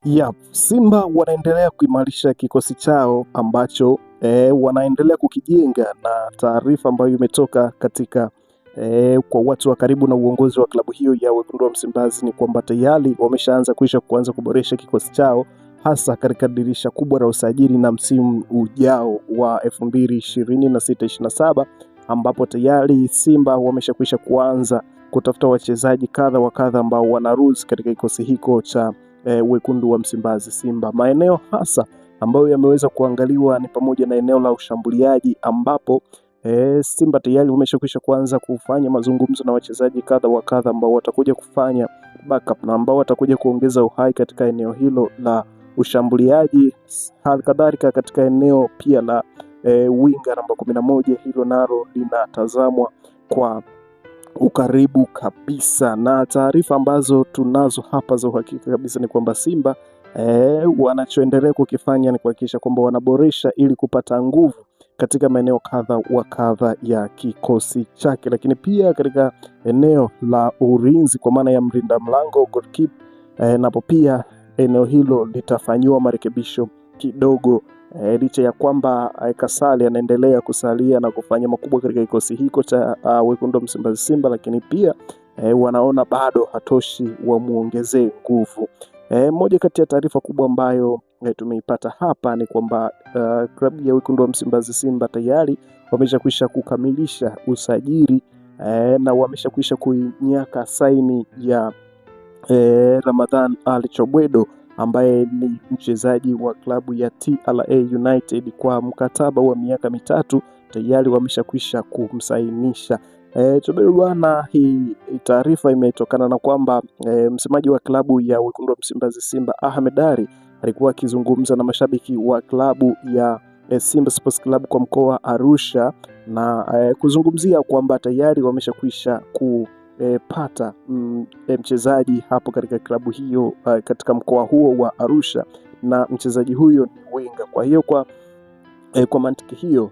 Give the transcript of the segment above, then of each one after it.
Yep, Simba wanaendelea kuimarisha kikosi chao ambacho wanaendelea kukijenga, na taarifa ambayo imetoka katika kwa watu wa karibu na uongozi wa klabu hiyo ya Wekundu wa Msimbazi ni kwamba tayari wameshaanza kuisha kuanza kuboresha kikosi chao hasa katika dirisha kubwa la usajili na msimu ujao wa 2026/27 ambapo tayari Simba wameshakwisha kuanza kutafuta wachezaji kadha wa kadha ambao wanaruhusu katika kikosi hiko cha Wekundu wa Msimbazi Simba. Maeneo hasa ambayo yameweza kuangaliwa ni pamoja na eneo la ushambuliaji ambapo Simba tayari wameshakwisha kuanza kufanya mazungumzo na wachezaji kadha wa kadha ambao watakuja kufanya backup na ambao watakuja kuongeza uhai katika eneo hilo la ushambuliaji, hali kadhalika katika eneo pia la winga namba 11 hilo nalo linatazamwa kwa ukaribu kabisa, na taarifa ambazo tunazo hapa za uhakika kabisa ni kwamba Simba wanachoendelea kukifanya ni kuhakikisha kwamba wanaboresha ili kupata nguvu katika maeneo kadha wa kadha ya kikosi chake, lakini pia katika eneo la ulinzi kwa maana ya mlinda mlango goalkeeper, napo pia eneo hilo litafanyiwa marekebisho kidogo. Licha ya kwamba Kasali anaendelea kusalia na kufanya makubwa katika kikosi hiko cha Wekundu wa Msimbazi Simba, lakini pia wanaona bado hatoshi, wamuongezee nguvu. Moja kati ya taarifa kubwa ambayo tumeipata hapa ni kwamba klabu ya Wekundu wa Msimbazi Simba tayari wameshakwisha kukamilisha usajili na wameshakwisha kuinyaka saini ya Ramadhan Ali Chobwedo ambaye ni mchezaji wa klabu ya TRA United kwa mkataba wa miaka 3, tayari wameshakwisha kumsainisha. Chobwedo bwana, hii taarifa imetokana na kwamba msemaji wa klabu ya Wekundu wa Msimbazi Simba Ahmed Ally alikuwa akizungumza na mashabiki wa klabu ya Simba Sports Club kwa mkoa wa Arusha na kuzungumzia kwamba tayari wameshakwisha kupata mchezaji hapo katika klabu hiyo katika mkoa huo wa Arusha, na mchezaji huyo ni winga. Kwa hiyo kwa mantiki hiyo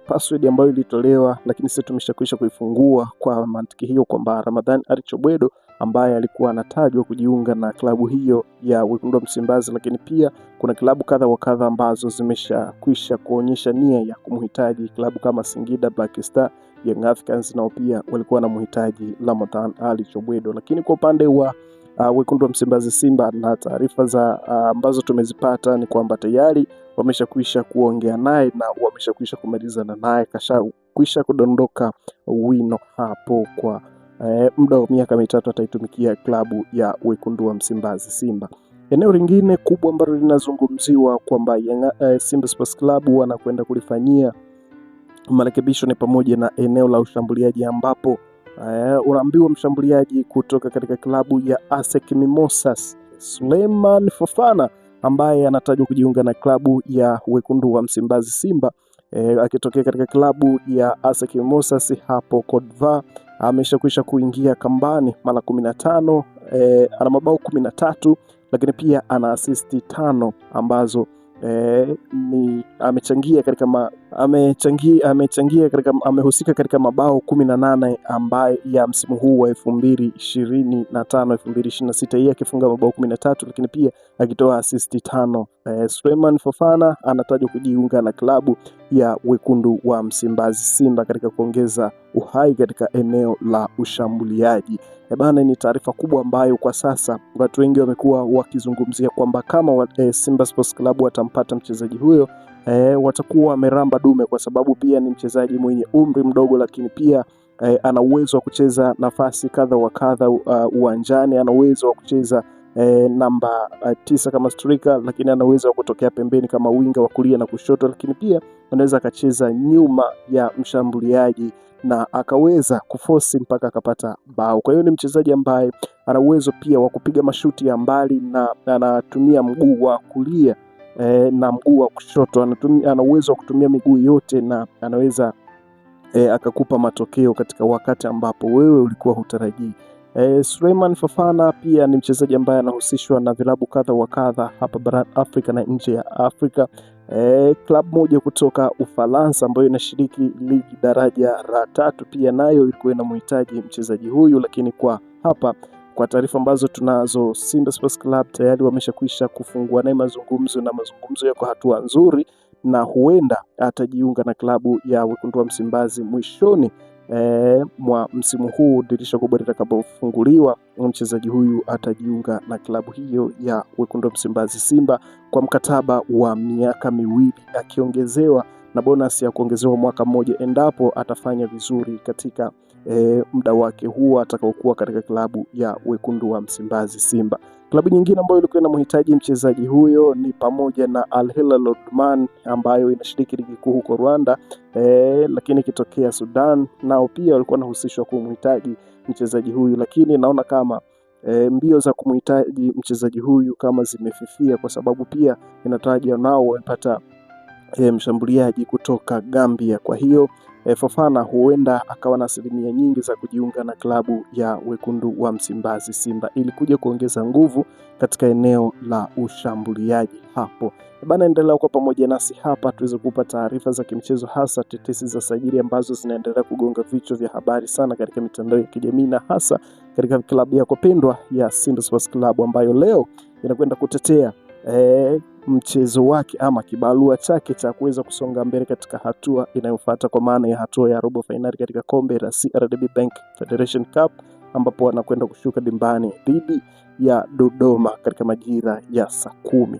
password ambayo ilitolewa, lakini sisi tumeshakwisha kuifungua kwa mantiki hiyo kwamba Ramadhan Ali Chobwedo ambaye alikuwa anatajwa kujiunga na klabu hiyo ya Wekundu wa Msimbazi, lakini pia kuna klabu kadha wa kadha ambazo zimeshakwisha kuonyesha nia ya kumhitaji, klabu kama Singida Black Star, Young Africans nao pia walikuwa wanamhitaji Ramadhan Ali Chobwedo. Lakini kwa upande wa Wekundu wa Msimbazi Simba na taarifa za ambazo tumezipata ni kwamba tayari wameshakwisha kuongea naye na wameshakwisha kumalizana naye, kashakwisha kudondoka wino hapo kwa muda wa miaka 3 ataitumikia klabu ya Wekundu wa Msimbazi Simba. Eneo lingine kubwa ambalo linazungumziwa kwamba Simba Sports Club wanakwenda kulifanyia marekebisho ni pamoja na eneo la ushambuliaji ambapo unaambiwa mshambuliaji kutoka katika klabu ya ASEC Mimosas Suleiman Fofana ambaye anatajwa kujiunga na klabu ya Wekundu wa Msimbazi Simba akitokea katika klabu ya ASEC Mimosas hapo Cote d'Ivoire, ameshakwisha kuingia kambani mara 15, ana mabao 13, lakini pia ana asisti 5 ambazo ni amechangia katika amechangia katika amehusika katika mabao 18 ambaye ya msimu huu wa 2025 2026, yeye akifunga mabao 13 lakini pia akitoa asisti 5. Suleiman Fofana anatajwa kujiunga na klabu ya Wekundu wa Msimbazi Simba katika kuongeza uhai katika eneo la ushambuliaji. Bana, ni taarifa kubwa ambayo kwa sasa watu wengi wamekuwa wakizungumzia kwamba kama Simba Sports Club watampata mchezaji huyo watakuwa wameramba dume, kwa sababu pia ni mchezaji mwenye umri mdogo, lakini pia ana uwezo wa kucheza nafasi kadha wa kadha uwanjani. Ana uwezo wa kucheza namba 9 kama striker, lakini ana uwezo wa kutokea pembeni kama winga wa kulia na kushoto, lakini pia anaweza akacheza nyuma ya mshambuliaji na akaweza kufosi mpaka akapata bao. Kwa hiyo ni mchezaji ambaye ana uwezo pia wa kupiga mashuti ya mbali na anatumia mguu wa kulia na mguu wa kushoto. Ana uwezo wa kutumia miguu yote na anaweza akakupa matokeo katika wakati ambapo wewe ulikuwa hutarajii. Suleiman Fofana pia ni mchezaji ambaye anahusishwa na vilabu kadha wa kadha hapa barani Afrika na nje ya Afrika. Klabu moja kutoka Ufaransa ambayo inashiriki ligi daraja la 3 pia nayo ilikuwa inamhitaji mchezaji huyu, lakini kwa hapa Kwa taarifa ambazo tunazo, Simba Sports Club tayari wameshakwisha kufungua naye mazungumzo na mazungumzo yako hatua nzuri, na huenda atajiunga na klabu ya Wekundu wa Msimbazi mwishoni mwa msimu huu, dirisha kubwa litakapofunguliwa, mchezaji huyu atajiunga na klabu hiyo ya Wekundu wa Msimbazi Simba kwa mkataba wa miaka 2 akiongezewa na bonus ya kuongezewa mwaka mmoja endapo atafanya vizuri katika muda wake huo atakaokuwa katika klabu ya Wekundu wa Msimbazi Simba. Klabu nyingine ambayo ilikuwa inamhitaji mchezaji huyo ni pamoja na Al Hilal Omdurman ambayo inashiriki ligi kuu huko Rwanda, lakini ikitokea Sudan nao pia walikuwa wanahusishwa kumhitaji mchezaji huyu, lakini naona kama mbio za kumhitaji mchezaji huyu kama zimefifia, kwa sababu pia inatajwa nao wamepata mshambuliaji kutoka Gambia. Kwa hiyo Fofana huenda akawa na asilimia nyingi za kujiunga na klabu ya Wekundu wa Msimbazi Simba ili kuja kuongeza nguvu katika eneo la ushambuliaji hapo. Bana, endelea kuwa pamoja nasi hapa tuweze kupa taarifa za kimchezo, hasa tetesi za sajili ambazo zinaendelea kugonga vichwa vya habari sana katika mitandao ya kijamii na hasa katika klabu yako pendwa ya Simba Sports Club ambayo leo inakwenda kutetea mchezo wake ama kibarua chake cha kuweza kusonga mbele katika hatua inayofuata kwa maana ya hatua ya robo fainali katika kombe la CRDB Bank Federation Cup ambapo wanakwenda kushuka dimbani dhidi ya Dodoma katika majira ya saa 10.